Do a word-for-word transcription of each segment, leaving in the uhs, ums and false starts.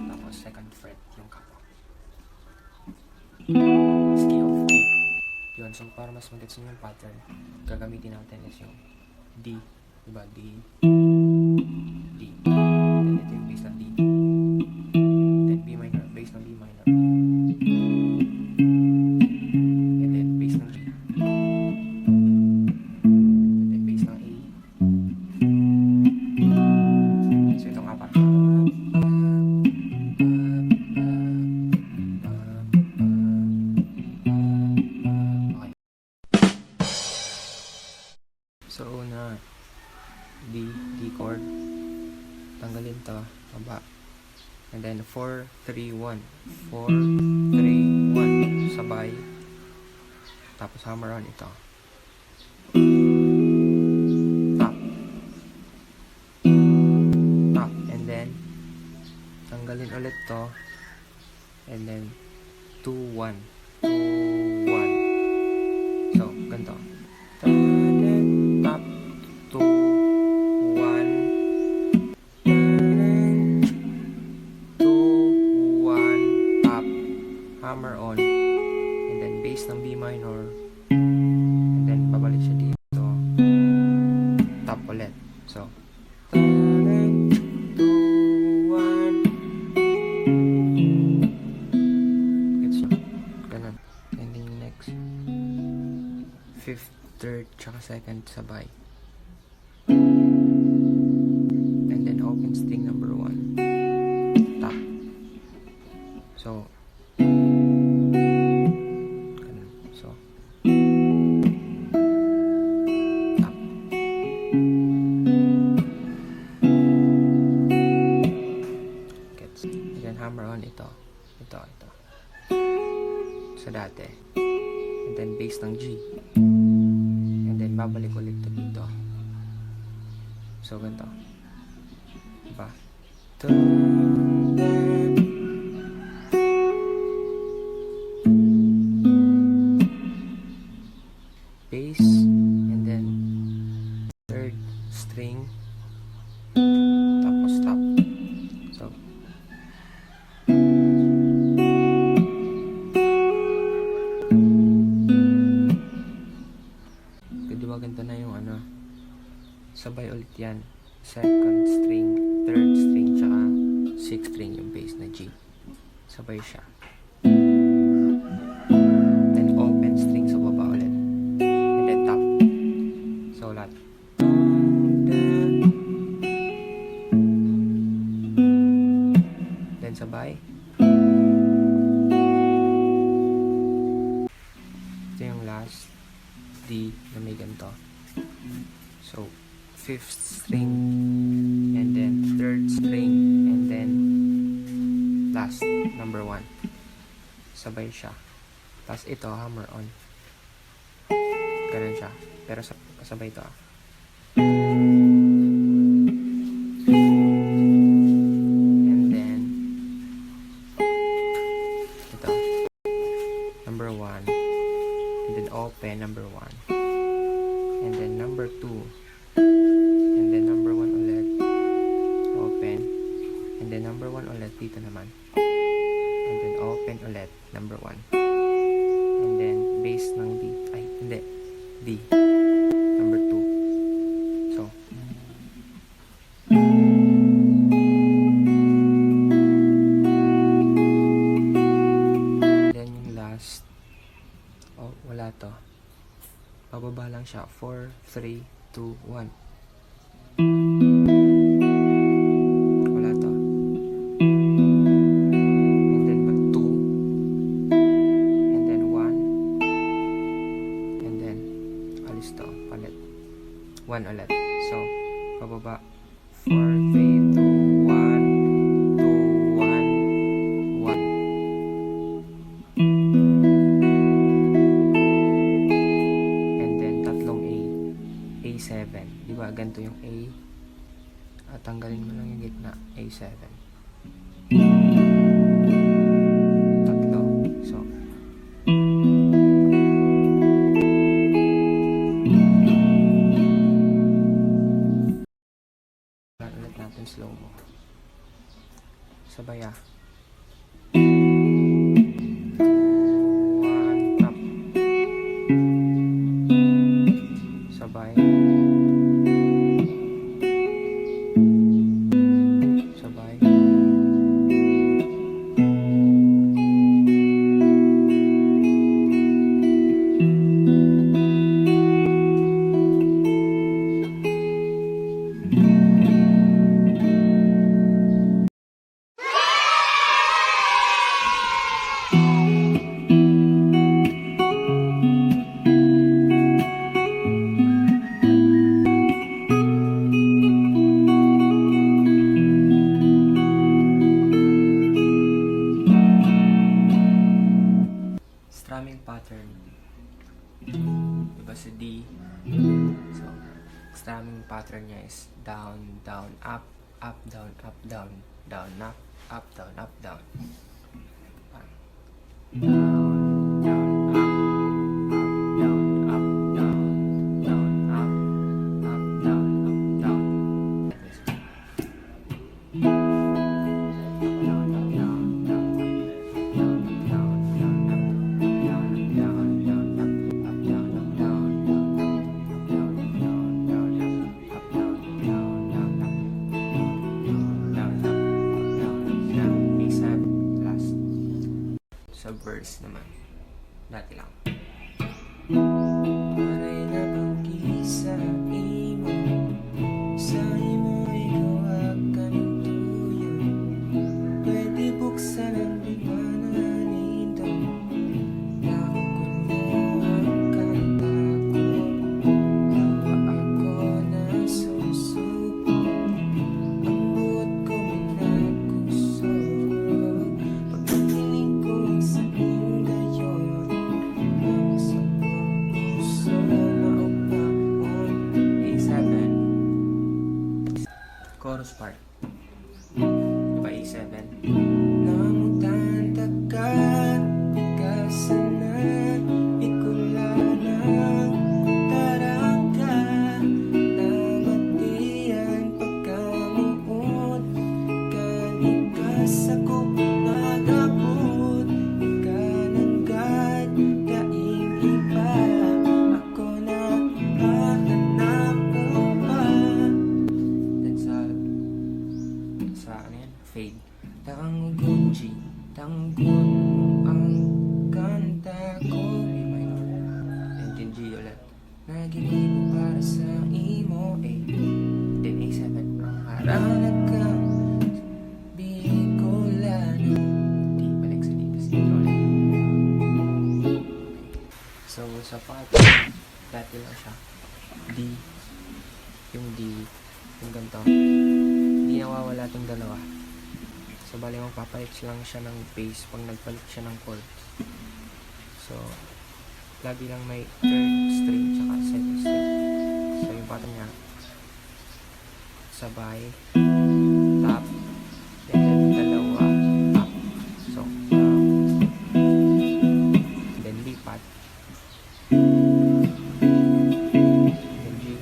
Tapos second fret yung kapwa. Key of D. Yun, so para mas magets nyo yung pattern, gagamitin natin is yung D. Diba? D. D. Then ito yung bass ng D. Then B minor. Bass ng B minor. And then bass ng G. And then bass ng A. So itong apat. Okay. So, una, D, D chord. Tanggalin to, baba. And then, four, three, one. Four, three, one. Sabay. Tapos, hammer on ito. Top. Top. And then, tanggalin ulit to. And then, two, one. Two, one. So, ganito. Top, two, one. Two, one, top. Hammer on. And then, bass ng B minor. And then, babalik siya dito. Top ulit. So, two, one. Gets nyo? Ganun. And then yung next. Fifth, third, tsaka second sabay. And then open string number one. Top. So, ganun. So, top. Gets? And then hammer on ito. Ito, ito. Sa dati. And then bass ng G. And then babalik ulit to dito. So, ganito. Diba? Thunder. Bass, and then third string, tapos top. So, di ba ganito na yung ano, sabay ulit yan. Second string, third string, tsaka sixth string yung bass na G. Sabay siya. Then open string sa baba ulit. And then top. So, lahat. Then sabay. Ito yung last D na may ganito. So, fifth string, and then third string, and then last, number one. Sabay siya. Tapos ito, hammer on. Ganun siya. Pero sa, kasabay ito, ah. And then, ito. Number one. And then open, number one. And then number two. And then number one ulit. Open. And then number one ulit dito naman. And then open ulit, number one. And then bass ng D. Ay, hindi. D. Number two. So, then yung last. Oh, wala to. Pababa lang siya. Four, three, two, one. Wala to. And then, pag two. And then, one. And then, alis to. Palit. One ulit. So, pababa. Four, three, two, one, two, one, one. And then, tatlong A. A seven. Di ba, ganito yung A? At tanggalin mo lang yung gitna. A seven. Tatlo. So, ulit natin slow mo. Sabay, ah. One, tap. Sabay. Sabay. Strumming pattern. Diba sa D? So, strumming pattern niya is down, down, up, up, down, up, down, down, up, up, down, up, down. Parang down, down, up, up, down, up, down, down, up, up, down, up, down. Sa verse naman. Dati lang. Maray na panggi sa imo, sa imo igwa kan tuyo. Pwede buksan ang bintana nindo. Ako na ang kanta ko, ako na susuko. Ang buot ko minakusog. Pagkahiling ko ang sabi mo ngayon, ang sa puso na upaon. A seven. Chorus part. Diba A seven? Namutan ta ka, di ka sana ikulanan. Tarang ka, namatian pagkamuot. Kanikas ako nagabot, ika nanggad, daing iba. Ako na hahanap mo pa. Then sa, sa ano yan? Fade. Tanggon, G. Tanggon mo ang kanta ko. A minor. Then G ulit. Naginibo para sa imo, eh. Then A seven. Ang harana kang Bicolano. D, balik sa D, tas intro ulit. So, sa part, dati lang siya. D, yung D, yung ganito. Hindi nawawala itong dalawa. So, bali, magpapalit lang siya ng bass pag nagpalit siya ng chord. So, lagi lang may third string tsaka second string. So, yung pattern niya, sabay, tap, then dalawa, up. So, then lipat. Then G.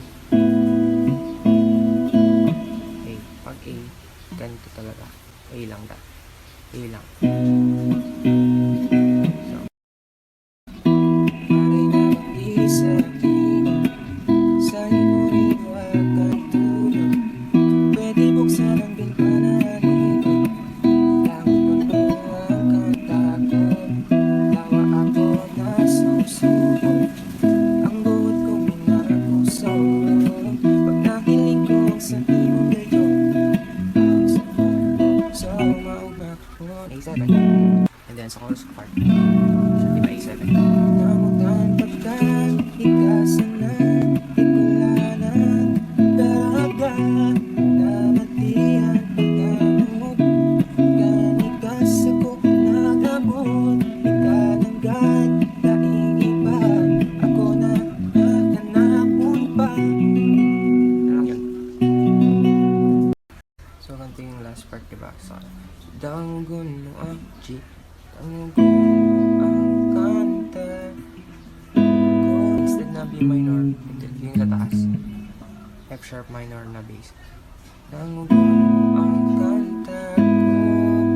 A. Pag A, ganito talaga. A lang da. A lang. So, Maray na panggi sa imo, sa imo igwa kan tuyo. Pwede buksan ang bintana dito. Tangon mo ang kanta ko, tawa ako nasusuko. Ang buot ko minakusog. Pag nakilig ko ang sabi mo ngayon, ang sa puso maugma ko. A seven. And then sa chorus part, siya, di ba, A seven? Namutan pagka ikasanan, ikulanan, daga, namatian pagkamot, kanikas ako nagabot, ika nanggad, daing iba, ako na nakanapon pa. Ano lang yun? So, ganito yung last part, diba? So, danggon mo ang G, danggon mo ang kanta ko. Instead na B minor, ito yung sa taas. F sharp minor na bass. Danggon mo ang kanta ko.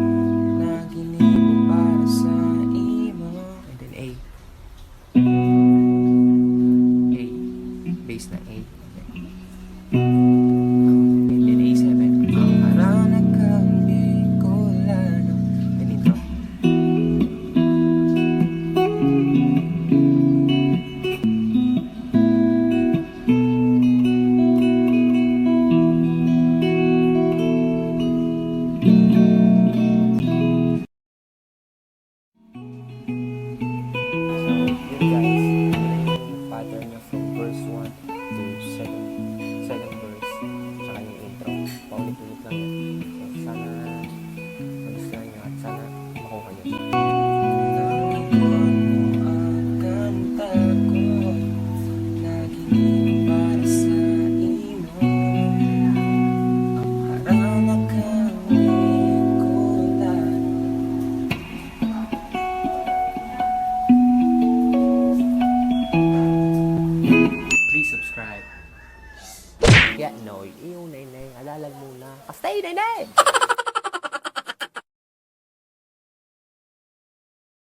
So, yun guys, yun ang pattern niya from verse one to second, second verse, tsaka yung intro. Paulit-ulit lang yan. So, sana magustuhan niyo at sana makuha niyo. Ang kanta ko, laging para sa imo. Ang harana kami kulang. Please subscribe. Yeah, no, iyo, nay, nay, alalag muna. Pastay, nay, nay!